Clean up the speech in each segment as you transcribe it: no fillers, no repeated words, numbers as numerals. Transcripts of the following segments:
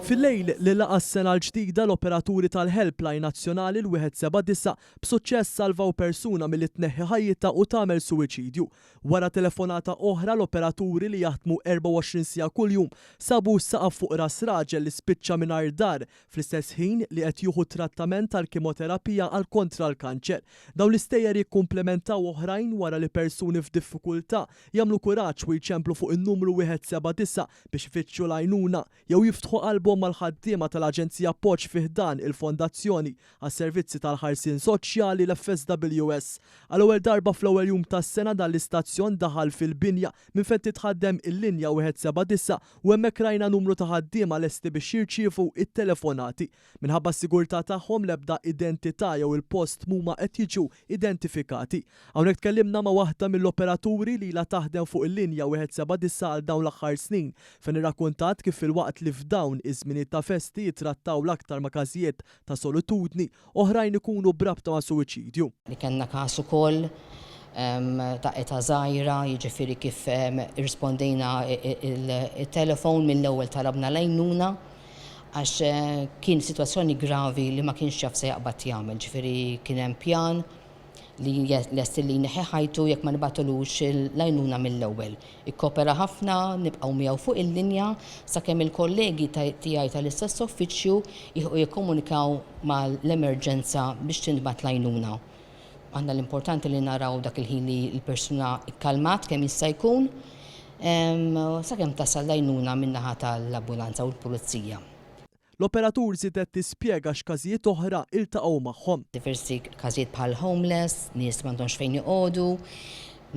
Fil-lejl li laqa' s-sena l-ġdida l-operaturi tal-helpline nazzjonali l-179 b'suċċess salvaw persuna milli tneħħi ħajjitha u tagħmel suwiċidju. Wara telefonata oħra l-operaturi li jaħdmu 24 siegħa kuljum sabu saqaf fuq ras raġel li spiċċa mingħajr dar fl-istess ħin li qed jieħu trattament tal-kimoterapija għal kontra l-kanċer. Dawn l-istejjer jikkumplementaw oħrajn wara li persuni f'diffikultà jagħmlu kuraġġ u jċemplu fuq in-numru 179 biex ifittxu l-għajnuna jew jiftħu qalbhom mal-ħaddiema tal-Aġenzija Appoġġ fi ħdan il-Fondazzjoni għas-Servizzi tal-Ħarsien Soċjali, l-FSWS. Għall-ewwel darba fl-ewwel jum tas-sena dan l-istazzjon daħal fil-binja minn fejn titħaddem il-linja 179 u hemmhekk rajna numru ta' ħaddiema lesti biex jirċievu t-telefonati. Minħabba s-sigurtà tagħhom l-ebda identità jew il-post m'huma qed jiġu identifikati. Hawnhekk tkellimna ma' waħda mill-operaturi li ilha taħdem fuq il-linja 179 għal dawn l-aħħar snin fejn irrakkuntat kif filwaqt li f'dawn iż-żminijiet ta' festi jittrattaw l-aktar ma' każijiet ta' solitudni, oħrajn ikunu b'rabta ma' suwiċidju. Li kellna każ ukoll ta' età żgħira, jiġifieri kif irrispondejna it-telefon mill-ewwel talabna l-għajnuna għax kien sitwazzjoni gravi li ma kienx jaf se jaqbad jagħmel, ġifieri kien hemm pjan li lest li jneħħi ħajtu jekk ma nibgħatulux l-għajnuna mill-ewwel. Ikkopera ħafna, nibqgħu miegħu fuq il-linja sakemm il-kollegi tiegħi tal-istess uffiċċju jilħqu jikkomunikaw mal-emerġenza biex tintbagħat l-għajnuna. Aħna l-importanti li naraw dak il-ħin li l-persuna kkalmat kemm jista' jkun sakemm tasal l-għajnuna min-naħa tal-ambulanza u l-pulizija. L-operatur żiedet tispjega x'każijiet oħra iltaqgħu magħhom. Diversi każijiet bħal homeless, nies li m'għandhomx fejn joqogħdu,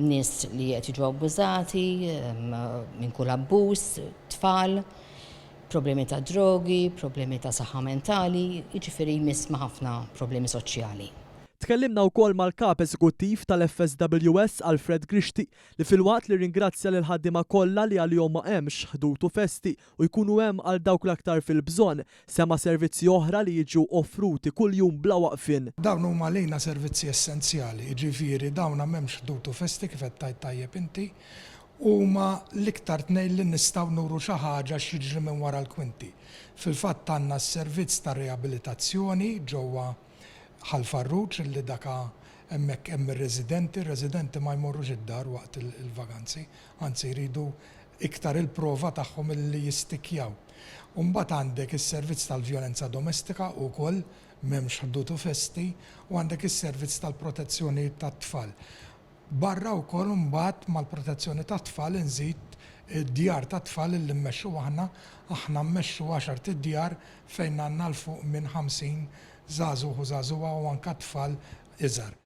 nies li qed jiġu abbużati minn kull abbuż, tfal, problemi ta' drogi, problemi ta' saħħa mentali, jiġifieri jmiss ma' ħafna problemi soċjali. Tkellimna wkoll mal-Kap Eżekuttiv tal-FSWS Alfred Grixti li filwaqt li rringrazzja lill-ħaddiema kollha li għalihom ma hemmx ħdud u festi u jkunu hemm għal dawk l-aktar fil-bżonn, semma servizzi oħra li jiġu offruti kuljum bla waqfien. Dawn huma għalina servizzi essenzjali, jiġifieri dawn m'hemmx ħdud u festi kif qed tgħid tajjeb inti, huma l-iktar tnejn li nistgħu nuru xi ħaġa x'jiġri minn wara l-kwinti. Fil-fatt għandna s-servizz ta' riabilitazzjoni ġewwa Ħal Farruġ li daka hemmhekk hemm ir-residenti, ir-residenti ma jmorrux id-dar waqt il-vaganzi, anzi jridu iktar il-prova tagħhom illi jistikjaw. U mbagħad għandek is-servizz tal-vjolenza domestika ukoll, m'hemmx ħdud u festi, u għandek is-servizz tal-protezzjoni tat-tfal. Barra wkoll imbagħad mal-protezzjoni tat-tfal inżid id-djar tat-tfal illi mmexxu aħna, aħna mmexxu għaxart idjar fejn għandna 'l fuq minn 50 żagħżugħ u żagħżugħa u anke tfal iżgħar.